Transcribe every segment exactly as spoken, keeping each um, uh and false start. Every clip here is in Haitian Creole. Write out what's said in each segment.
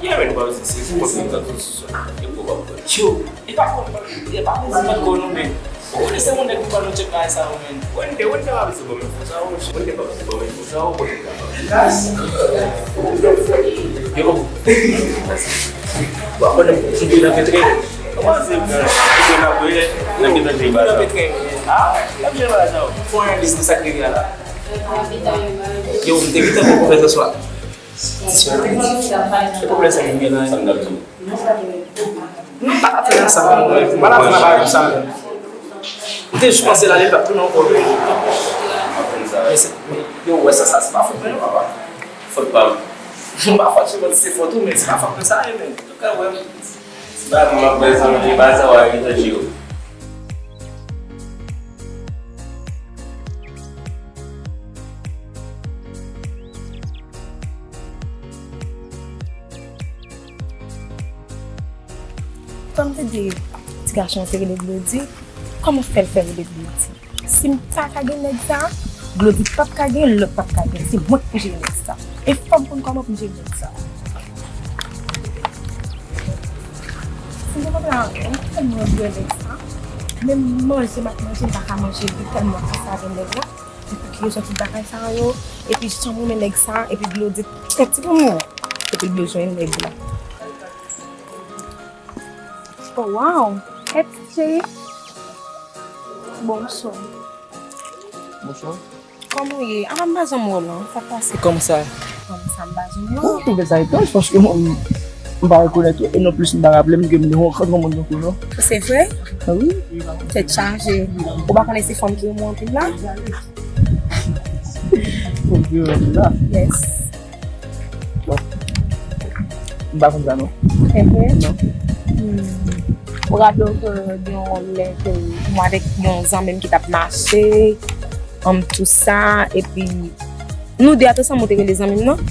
Yeah, men, bro, se, se, se konsa, se konsa. E pou w pa pran. Yo, e pa konn, e pa konn si mwen konn ou, men. Ou konnen se moun nèg ki ban nou tchèk bagay sa yo, men. Wende, Wende pa bezwen ban mwen fò sa yo, Wende pa bezwen ban mwen fò sa yo, Wende ka ban. Yo. Wa konnen ti de nan petre. Kòman se, nan petre, nan petre, nan petre, nan petre. Ah, nan petre, sa yo. Fò yon lis de sa ki rive la. Yo, m te gentan fè konfyans aswè. Ki pwoblèm sa ki gen la? Sa m t ap di w. Nou pa t ap fè ansanm, non. M pa t ap fè bagay konsa, non. M te jis panse l ale, l pa t tounen ankò, men. Men se, men, yo, wè sa, sa, se pa fòt mwen, non, papa. Fòt pa m. M pa fòt, se fòt, se fòt ou, men se pa fòt mwen, sa, men. Antouka, wè, m, se pa mwen, m ap wè, zanmi, bagay sa, w a retouche yo. Kòm te di ti gason an te rele Glodi, kòman fè l fè rele Glodi? Si m pa ka gen nèg sa, Glodi p ap ka gen, lòt p ap ka gen. Se mwen k pou jere nèg sa. E fò m konn kòman pou m jere nèg sa. Si m te kontre avè l, m tèlman dwe nèg sa. Menm manje m ap manje, m pa ka manje li tèlman m fasa avè nèg la. Epi ki rezon tout bagay sa yo. Epi jan m renmen nèg sa, epi Glodi, ti pou mwen. Epi l bezwen nèg la. Oh, wow! Hey, cheri. Bonswa. Bonswa. Kòman w ye? Apa m pa janm wè w lan. Sa k pase? Kòman sa? Kòman sa m pa janm wè w? Ou twouve sa etranj, paske mwen, m pa rekonèt ou, e nonplis m pa raple m ke m te rankontre yon moun tankou w, non. Se vre? Ah wi. Tèt chaje. Ou pa konnen se fanm ki renmen w anpil la? Fanm ki renmen w anpil la? Yes. Bon. M pa konn sa, non. Evre? Non. Hmm. Ou raple w ke gen yon lè ke mwen avèk yon zanmi m ki t ap mache, ann tou sa, epi nou de a te sanm ou te rele zanmi m nan.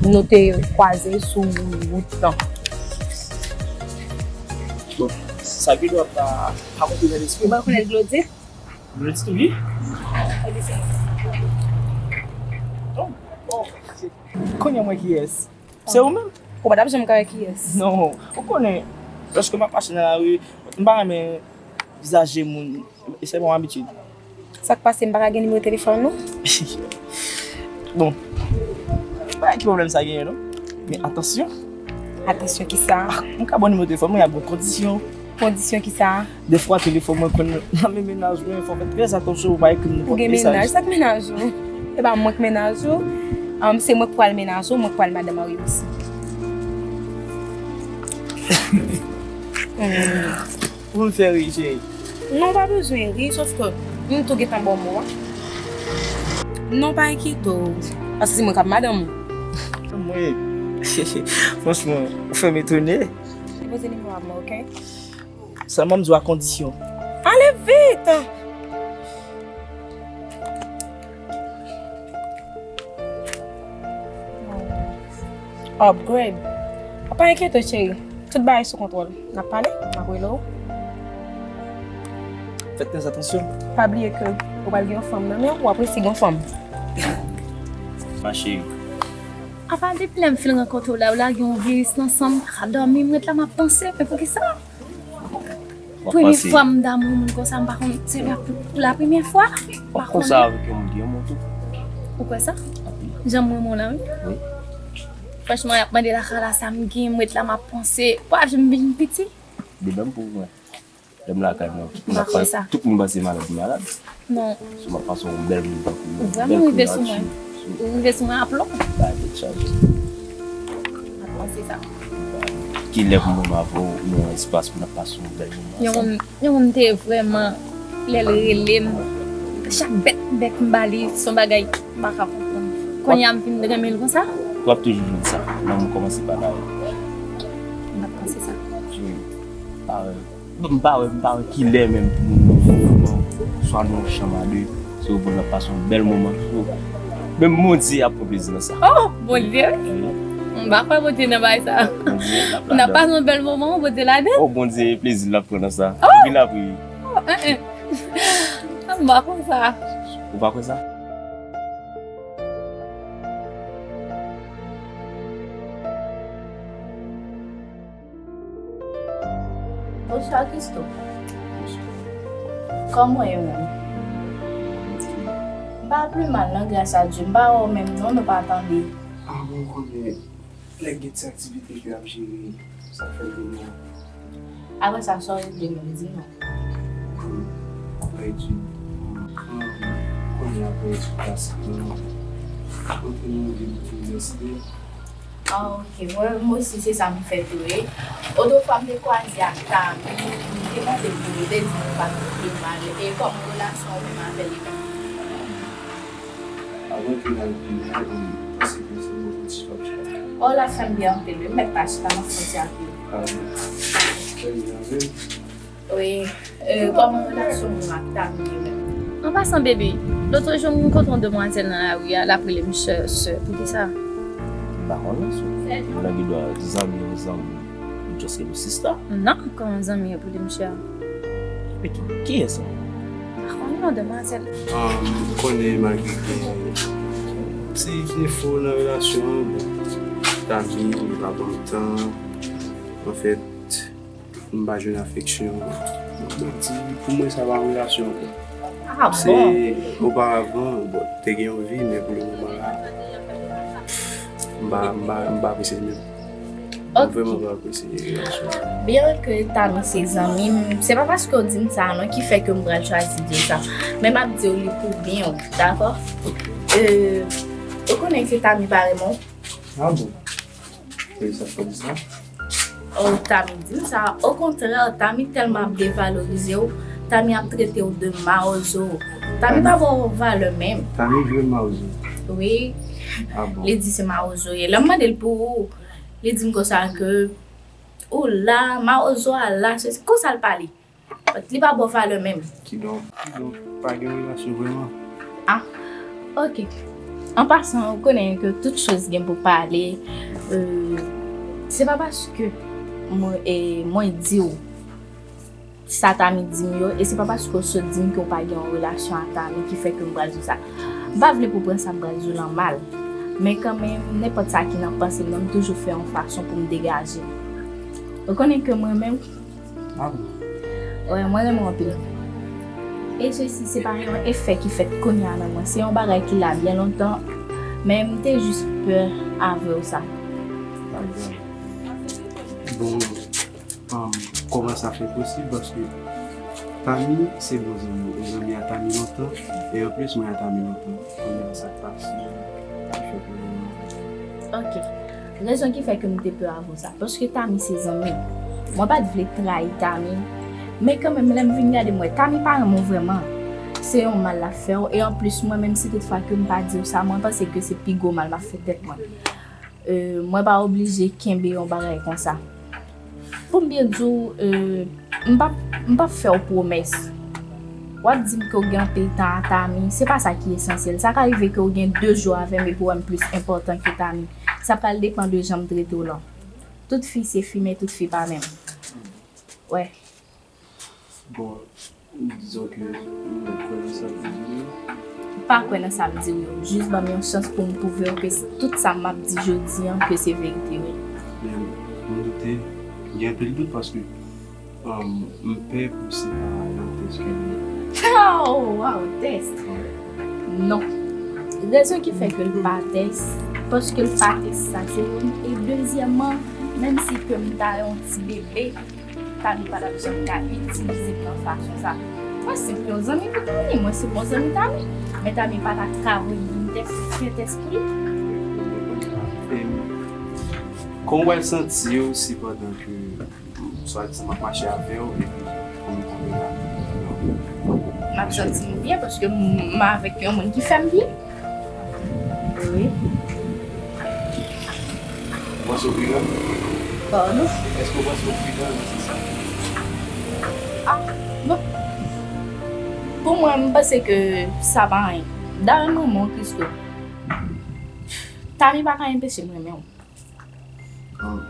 Nou te kwaze sou wout lan. Bon, sa gen dwa pa, pa monte nan lespri m. Ou pa rekonèt Glodi? Glodi tou, wi. Oh, oh, se, kounye a m wè kiyès. Se ou menm? Ou pa t ap janm ka wè kiyès. Non, ou konnen, lòske m ap mache nan lari, m pa renmen vizaje moun, e se pa yon abitid. Sa k pase, m pa ka gen nimewo telefòn ou? Bon, pa gen ki pwoblèm sa genyen, non. Men atansyon. Atansyon ki sa? Ah, m ka ba w nimewo telefòn mwen, y ap gen kondisyon. Kondisyon ki sa? Defwa telefòn mwen konn nan men mennaj mwen, fò w fè trè atansyon pou w pa ekri m nenpòt mesaj. Ou gen mennaj? Sa k mennaj ou? E pa mwen k mennaj ou. Am, se mwen k pral mennaj ou, mwen k pral madan marye osi. Hmm. Ou vin fè ri, cheri. Non, pa bezwen ri, sòf ke m tou gentan ba w mo a. Non, pa enkyete w, paske se mwen k ap madanm ou. Mwen, franchman, ou fè m etone. Depoze nimewo a pou mwen, oke? Sèlman m di w a kondisyon. Ale vit! Upgrade. Pa enkyete w, cheri. Tout bagay sou kontwòl. N ap pale, m ap rele w. Fè trè atansyon. Pa bliye ke ou pral gen yon fanm nan men w, w ap resi gen yon fanm. Ma chérie. Apa depi lè m fin rankontre w la, ou lage yon viris nan san m, m pa ka dòmi, m ret la m ap panse, men poukisa? Premye fwa m damou moun konsa, m pa konn, se la pou, pou la premye fwa. M pa konnen. Ou konsa avèk yon moun ki renmen w tou. Ou kwè sa? Wi. Jan m renmen w lan, wi. Wi. Franchman, y ap mande lakay la sa m gen, m ret la m ap panse. Pou ap janm vin piti. Demen pou mwen. Lè m lakay mwen, tout moun ap pale, tout moun panse malad, li malad. Non. Si w ap pase yon bèl moun tankou mwen, bèl kreyati. Ou vrèman rive sou mwen. Ou rive sou mwen aplon. Ba tèt chaje. Aplon, se sa. Kilè pou mwen avè w, nou yon espas pou n ap pase yon bèl moman ansanm. Yon moun, yon moun te vrèman, lè l rele m, chak bèt bèk m ba li, se yon bagay m pa ka konprann. Kounye a m vin renmen l konsa. W ap toujou jwenn sa. Lanmou kòmanse pa la. M ap panse sa. Wi. Parèy. M pa wè, m pa wè kilè menm pou nou nan yon moman, swa nan yon chanm a de, se pou n ap pase yon bèl moman. So, menm Bondye ap pran plezi nan sa. Oh, Bondye, wi. Wi. M pa kwè Bondye nan bagay sa. Bondye, l ap ladan. N ap pase yon bèl moman, Bondye ladan. Oh, Bondye, plezi l ap pran nan sa. Oh! Epi l ap ri. Oh, en, en. M pa kwè sa. Ou pa kwè sa? Sa Christo. Kòman w ye menm? M pa pi mal non, gras a Dye. M pa wè w menm non, nou pa tande. Ah, bon, konnen nèg gen ti aktivite ke y ap jere, sa fè ke nou. Apre sa, sa w regle menm, di non. Apre etid, konnen apre etid klase, mwen antre nan yon vil pou inivèsite. Ah, ok. Mwen, mwen osi, se sa m fè tou, wi. Otrefwa, m te kwaze ak Tami, m te mande pou li, li te di m li pa t pi mal. E kòman relasyon w menm avè li menm? Avan ke n al pi lwen, m panse ke se yon bon ti chòp chòp. Oh, l ap fè m byen anpil, wi. M mèt pa chita, m ap fè ti apil. Ah, wi. Fè m byen anpil. Wi. Euh, kòman relasyon w ak Tami menm? An pasan, baby, lòt jou m kontre yon demwazèl nan lari a, l ap rele m chè, sè. Poukisa? M pa konnen, sou. Ou nan gen dwa zanmi yon zanmi, just ke nou sista. Non, kòman zanmi an pou li m chè? Epi tou, kiyès sa? M pa konnen non, demwazèl. Ah, m konnen malgre gen ti defo nan relasyon an, bon, Tami, li pa ban m tan. Anfèt, m pa jwenn afeksyon. Bon, ti, pou mwen, sa pa yon relasyon ankò. Ah, se bon. Oparavan, bon, te gen yon vi, men pou le moman la, m pa, m pa, m pa apresye li menm. M Ok. Vrèman pa apresye relasyon. Byen ke Tami se zanmi m, se pa paske w di m sa non ki fè ke m pral chwazi di w sa. Men m ap di w li pou byen w, dakò? Ok. Euh, ou konnen ke Tami pa renmen w? Ah bon? Poukisa w di sa? Oh, Tami di m sa. Okontrè, Tami tèlman ap devalorize w, Tami ap trete w de mawozo. Tami pa ba w valè menm. Tami vre mawozo? Wi. Ah bon? Li di se mawozo ye. Lè m mande l pou ou, li di m konsa ke ou la, mawozo a la, se konsa l pale. Li pa ba w valè menm. Kidonk, kidonk, pa gen relasyon vrèman. Ah, ok. An pasan, ou konnen ke tout choz gen pou pale. Euh, se pa paske mwen, e, mwen di w sa Tami di m yo, e se pa paske w sot di m ke w pa gen yon relasyon ak Tami ki fè ke m pral di w sa. M pa vle pou w pran sa m pral di w lan mal. Men kanmenm, nenpòt sa ki nan panse m nan, m toujou fè yon fason pou m degaje m. Ou konnen ke mwen menm, Ah bon? Wè, mwen renmen w anpil. E sesi, se pa yon efè ki fèt kounye a nan mwen. Se yon bagay ki la byen lontan, men m te jis pè avè w sa. Ah bon. Bon, um, kòman sa fè posib? Paske Tami se bon zanmi w. Ou zanmi a Tami lontan, e anplis mwen a Tami lontan. Kounye a sa k pase, ki fè ke nou Ok. Rezon ki fè ke m te pè avè w sa, paske Tami se zanmi m. Mwen pa t vle trayi Tami, men kanmenm, lè m vin gade, m wè Tami pa renmen w vrèman. Se yon mal l ap fè w, e anplis, mwen menm, si toutfwa ke m pa di w sa, mwen panse ke se pi gwo mal m ap fè tèt mwen. Euh, mwen pa oblije kenbe yon bagay konsa. Pou m byen di w, euh, m p ap, m p ap fè w pwomès. W ap di m ke w gen anpil tan a Tami, se pa sa ki esansyèl. Sa ka rive ke w gen de jou avè m epi w wè m plis enpòtan ke Tami. Sa pral depann de jan m trete w lan. Tout fi se fi, men tout fi pa menm. Wè. Bon, dizon ke m kwè nan sa m di w yo. M pa kwè nan sa m di w yo. Jis ban m yon chans pou m pwouve w ke s- tout sa m ap di jodi an, ke se verite, wi. Men m doute, gen anpil dout paske, um, m pè pou se pa yon tès ke li ye. Oh, wow, tès! Wi. Non. Rezon ki fè ke l pa tès, paske l pa tès sa, se youn. E dezyèmman, menm si ke m ta yon ti bebe, Tami pa t ap janm ka itilize m nan fason sa. Mwen se yon zanmi pou Tami, mwen se bon zanmi Tami. Men Tami pa ta ka vin tès, fè tès pou li. Kòman w pral santi w si pandan ke swadizan m ap mache avè w epi pou nou tonbe la? M ap santi m byen paske m m avèk yon moun ki fè m byen. Wi. Ou panse w pridan? Pardon? Èske w panse w pridan nan sans sa? Ah, non. Pou mwen, m panse ke sa pa anyen. Dayè, manman w, Christo, Tami pa ka enpeche m renmen w.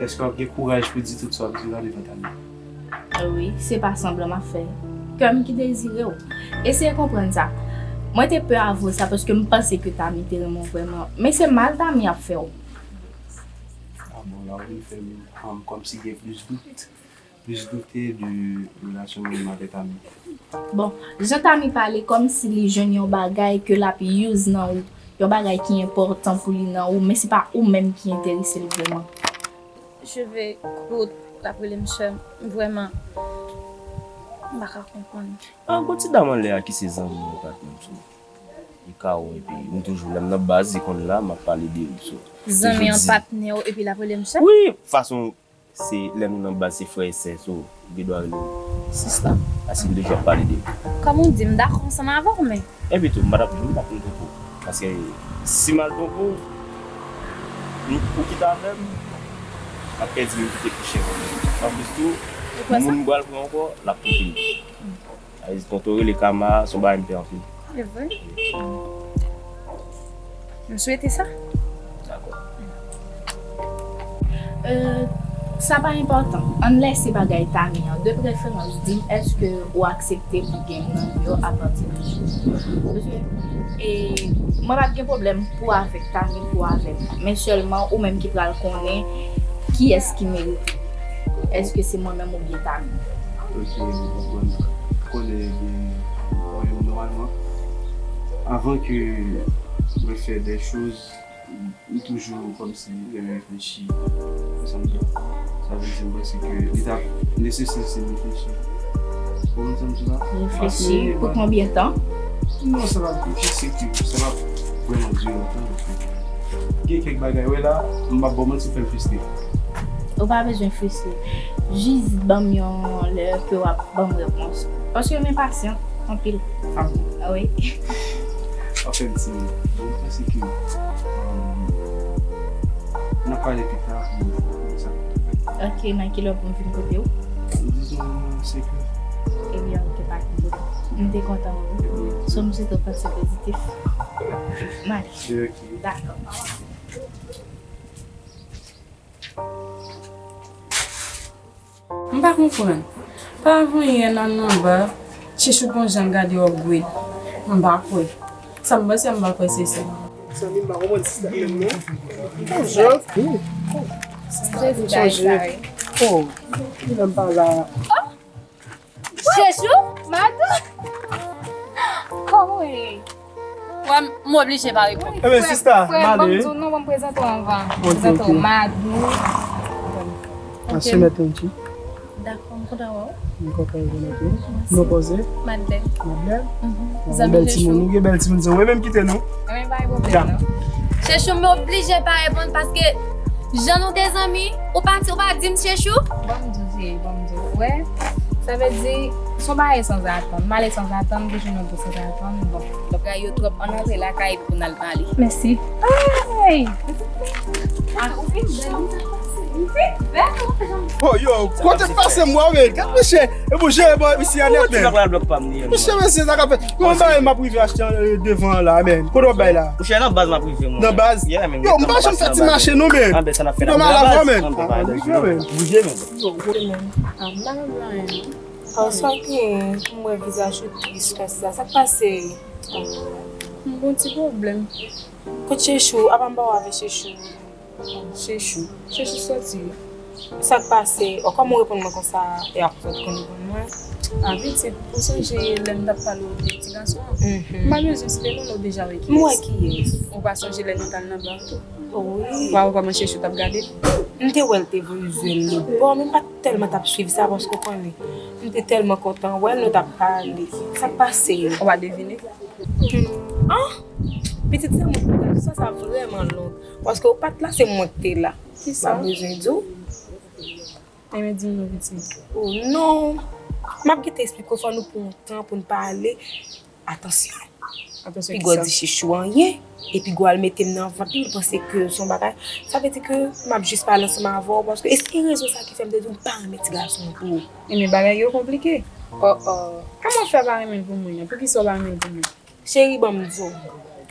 Èske w ap gen kouraj pou di tout sa w ap di la devan Tami? Wi, se pa sanblan m ap fè. Kè m ki dezire w. Eseye konprann sa. Mwen te pè avè w sa paske m panse ke Tami te renmen w vrèman. Men se mal Tami ap fè w. Ah bon, la w vin fè m, um, kòmsi gen plis dout. Plis doute de relasyon mwen menm avèk Tami. Bon, jan Tami pale, kòmsi li jwenn yon bagay ke l ap use nan ou, yon bagay ki enpòtan pou li nan ou, men se pa ou menm ki enterese l vrèman. Cheve kout, l ap rele m sè, vrèman, m pa ka konprann. Ah, gon ti dam anlè a ki se zanmi mwen, patnè m, so. Li ka wè, epi m toujou, lè m nan baz, li konn la, m ap pale de ou, so. Zanmi an patnè w, epi l ap rele m sè? Wi, fason, se lè nou nan baz, se frè e sè, so, ou gen dwa rele m sista. Paske m toujou ap pale de ou. Kòm ou di, m dakò ansanm avè w, men. Epi tou, m pa t ap janm pa konn poko. Paske si m al poko, m, ou kite avè m, m ap pèdi moun ki te pi chè pou mwen. Anplis tou, moun m pral pran ankò, l ap koupe m. Sa vle di, kontre rele kama, se yon bagay m pè anpil. Se vre? M swete sa. Dakò. Euh, sa pa enpòtan. Ann lèse bagay Tami an. De preferans, di m èske ou aksepte pou gen moun nan yo apati de jodi. Paske, e, mwen p ap gen pwoblèm pou avèk Tami, pou avèk. Men sèlman ou menm ki pral konnen kiyès ki merite. Èske se mwen menm oubyen Tami? Ok, m konprann. Konnen gen, mwen menm nòmalman, avan ke mwen fè de choz, m toujou kòmsi renmen reflechi. Ou konprann sa m di w la? Sa vle di m panse ke li t ap nesesite m reflechi. Ou konprann sa m di w la? Reflechi pou konbyen tan? Non, sa p ap difisil, sa p ap vrèman dire lontan. Gen kèk bagay, wè la, m p ap ba w manti, fè m fristre. Ou pa bezwen fristre. Jis ban m yon lè ke w ap ban m repons. Paske m enpasyan anpil. Ah bon? Ah wi. W ap fè m timid. Bon, m panse ke, euh, n ap pale pita pou, pou sa. Ok, nan ki lè pou m vin kote w? Dizon senk è. Ebyen, ok, pa gen pwoblèm. M te kontan wè w. So, m swete w panse pozitif. M ale. Ok. Dakò. M pa konprann. Pa avan yè nan anba, Chechou gon jan l gade w upgrade. M pa kwè. Sa m panse a, m pa kwè se sa. Zanmi m pa konprann sista menm non. Bonjou. Sista m chanje. Oh, li menm pa la. Chechou? Madou? Kòman w ye? Frè m, m oblije pa reponn. Ebyen, sista, frè m, ban m di w non, ban m prezante w anvan. Ok, prezante w, ok. Madou. Ok. Dakò, m kontan wè w. M kontan wè w tou. Mèsi. Non poze? Madlèn. Madlèn? Mhm. Zanmi Chechou. Ou gen bèl timoun, ou gen bèl timoun, se ou menm kite nou. Ebyen, pa gen pwoblèm non. Chechou, m oblije pa reponn paske jan nou te zanmi, ou pa, ou pa di m Chechou? Ban m di w, cheri, ban m di w. Wè, sa vle di, se yon bagay sanzatann. M ale sanzatann, m te jwenn yon bagay sanzatann, bon. Donk, bagay yo twòp, ann antre lakay pou n al pale. Mèsi. Ay! Ah, ou vin bèl, ou vin bèl, ou vin bèl. Oh, yo, kote pase m wè, men? Gad, monchè. E monchè, e bò, isi a nèt, men. Monchè, mesye, sa ka fè. Yon bagay m ap rive achte, euh, devan an la, men. Kote w ap bay la? Monchè, nan baz m ap rive, mwen. Nan baz? Yeah, men. Yo, m pa janm fè ti mache, non, men. Anben, sa n ap fè la. Anben, anben, anben. Bouje, men. Bouje, men. Ah, m pa nan blan, non. Ah, sa gen, m wè vizaj ou tris konsa. Sa k pase? M gon ti pwoblèm. Kot Chechou? Apa m pa wè avè Chechou? Chechou. Chechou soti wi. Sa k pase? O, kòman w reponn mwen konsa? E akoz w t konn reponn mwen? A pitit, ou sonje lè m t ap pale w de ti gason an? Mhm. M pa bezwen site non, nou deja wè kiyès. M wè kiyès. Ou pa sonje lè nou t al nan ba tou? Wi. Ou pa wè kòman Chechou t ap gade m? M te wè l te voye zye l bò, men m pa t tèlman t ap swiv sa, paske w konnen, m te tèlman kontan wè l, nou t ap pale. Sa k pase? Ou pa devine? Hmm. Ah! Pitit, se mwen ki ta di sa, sa vrèman long. Paske ou pa t la, se mwen ki te la. Kisa? M pa bezwen di w. Ebyen, di m non, pitit. Oh non! M ap gentan esplike w, fò nou pran yon tan pou n pale. Atansyon. Atansyon kisa? Piga w di Chechou anyen, epi piga w al mete m nan vant li, m panse ke se yon bagay. Sa vle di ke m ap jis pale ansanm avè w, paske e se rezon sa ki fè m te di w m pa renmen ti gason an pou ou. Ebyen, bagay yo konplike. Oh, oh. Kòman w fè pa renmen l pou mwen an? Poukisa w pa renmen l pou mwen? Cheri, ban m di w,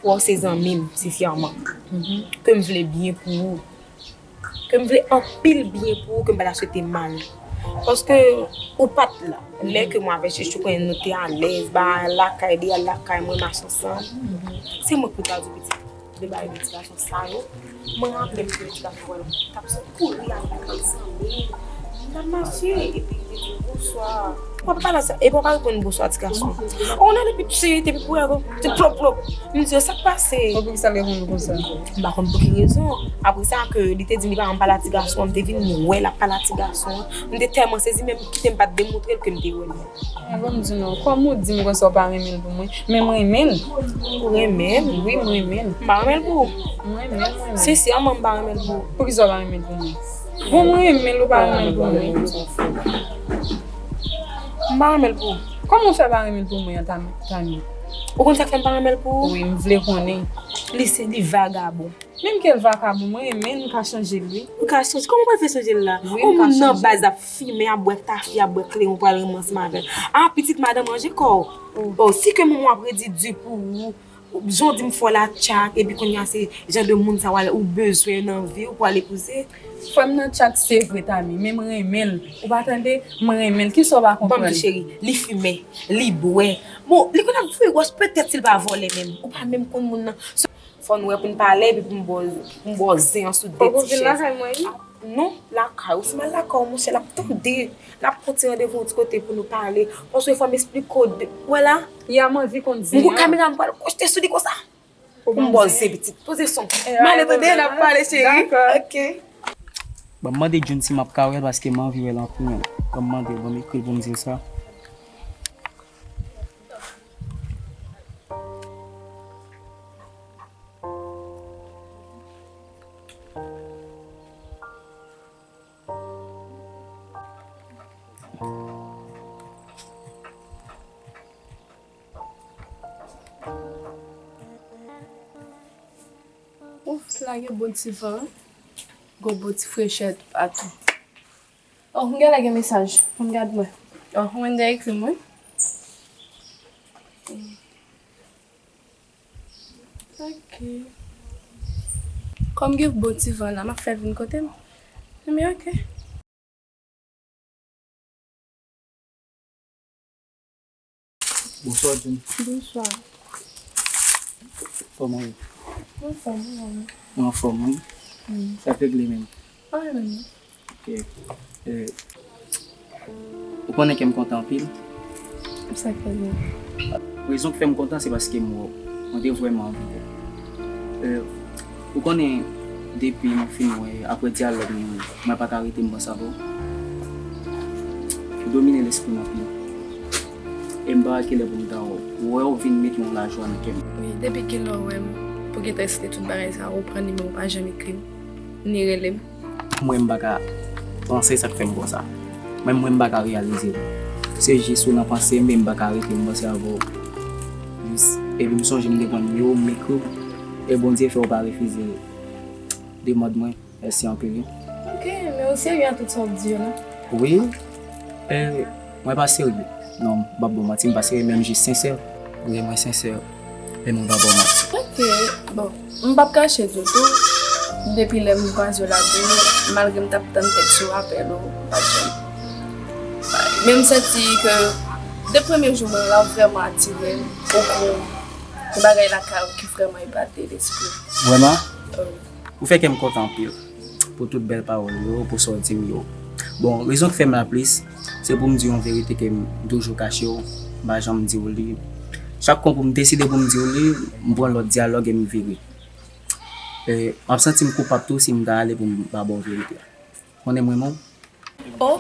wè w se zanmi m, sensèman. Mhm. Ke m vle byen pou ou. Ke m vle anpil byen pou ou, ke m pa ta swete mal. Paske ou pa t la. Lè ke mwen avèk Chechou, konnen nou te alèz, ba lakay, deyal lakay, mwen mache ansanm. Mhm. Se mwen ki pou ta di w pitit. De bagay de ti gason sa yo. Mwen raple m ke ti gason wè l t ap sot kouri al lakay zanmi m. N ap mache, epi li di m, "Bonswa." Mwen pa pale sa, epi w pa reponn, "Bonswa, ti gason." Ou nan depi psi, depi pou wè, se plop, plop. M di, "Yo, sa k pase?" Ou poukisa l reponn ou konsa? M pa konn pou ki rezon. Apre sa, ke li te di m li pa janm pale a ti gason an, m te vin wè l ap pale a ti gason an. M te tèlman sezi, menm kite m pa t demontre l ke m te wè l. Bon, m di non, kòm ou di m konsa ou pa renmen l pou mwen, men m renmen l. Ou renmen l? Wi, m renmen l. M pa renmen l pou ou. M renmen l, m renmen l. Sensèman, m pa renmen l pou ou. Poukisa ou pa renmen l pou mwen? Bon, mwen renmen l, ou pa renmen l pou mwen. M pa renmen l pou ou. Kòman w fè pa renmen l pou mwen an, Tami? Tami? Ou konn sa k fè m pa renmen l pou ou? Wi, m vle konnen. Li se, li vagabon. Menm ke l vakabon, mwen renmen l, m ka chanje l, wi. Ou ka chanje? Kòman w pral fè chanje l la? Wi, m ka chanje. Yon moun nan baz ap fimen, ap bwè kafe, ap bwè kleren, ou pral renmen ansanm avè l. Ah, pitit madanm ranje kò w. Oh. Oh, si ke manman w ap redi di pou ou, jan w di m fè w la tchak, epi kounye a se jan de moun sa w al, ou bezwen nan vi w pou al epouze. Fè m nan tchak, se vre, Tami, men m renmen l. Ou pa tande? M renmen l. Kisa w pa konprann? Ban m di, cheri, li fimen, li bwè. Bon, li konn ap voye wòch, petèt si l pa vòlè menm. Ou pa menm konn moun nan. Fò n wè pou n pale, epi pou m ba w, pou m ba w zen an sou de ti chèz. Fòk ou vin lakay mwen, wi. Ah, non, lakay ou, si m al lakay ou, monchè, l ap tande. N ap pran ti randevou yon ti kote pou nou pale. Paske fò m esplike w de, w wè la? Ya, m anvi konn zen an. M gon kamera, m pral koste sou li konsa. Pou m ba w zen, pitit. Poze son. M ale tande, n ap pale, cheri. Dakò. Ok. Bon, m mande June si m ap ka wè l, paske m anvi wè l anpil menm. Bon, m mande l, bon, m ekri l pou m di l sa. Ouf, la gen bon ti van, gon bon ti frechè toupatou. Oh, m gen la gen mesaj. Fò m gad mwen. Oh, Wendell ekri m, wi. Ok. Kòm gen bon ti van la, m ap fè l vin kote m. Ebyen, ok. Bonswa, June. Bonswa. Kòman w ye? Anfòm, ou menm? Mwen anfòm, wi. Mm. Sa k regle menm? Anyen menm. Ok. Eh, ou konnen ke m kontan anpil. Sa k fè byen. Rezon k fè m kontan, se paske m wè w. Mwen te vrèman anvi wè w. Eh, ou konnen, depi nou fin wè, apre dyalòg nou, mwen pa ka rete m panse avè w. Ou domine lespri m anpil. E m pa wè kilè pou m ta wè w. Wè w vin mete yon lajwa nan kè m. Wi, depi kilè w wè m, pou gentan eksplike tout bagay sa, ou pran nimewo w, pa janm ekri m, ni rele m. Mwen, m pa ka panse sa k fè m konsa. Menm mwen, m pa ka reyalize l. Se jis ou nan panse m, e m pa ka rete m panse avè w. Jis, epi m sonje m te pran nimewo w, m ekri w. E Bondye fè w pa refize demann mwen. Mèsi anpil, wi. Ok, men ou serye a tout sa w ap di yo la? Wi. E, mwen pa serye. Non, m p ap ba w manti, m pa serye, men m jis sensè. Wi, mwen sensè, men mwen pa ba w manti. Ok, bon, m p ap kache di w tou, depi lè m kwaze w la tou, malgre m t ap tann tèks ou, apèl ou, m pa t janm. Men m santi ke de premye jou mwen la, w vrèman atire m, ou gon yon bagay lakay ou ki vrèman epate lespri m. Vrèman? Wi. Ou fè kè m kontan anpil pou tout bèl pawòl yo, pou sa w di m yo. Bon, rezon k fè m la plis, se pou m di w yon verite ke m toujou kache w, m pa janm di w li. Chak kon pou m deside pou m di w li, m pran lòt dyalòg e m vire. E, m ap santi m koupab tou si m ta ale pou m pa ba w verite a. Konnen m renmen w. Oh,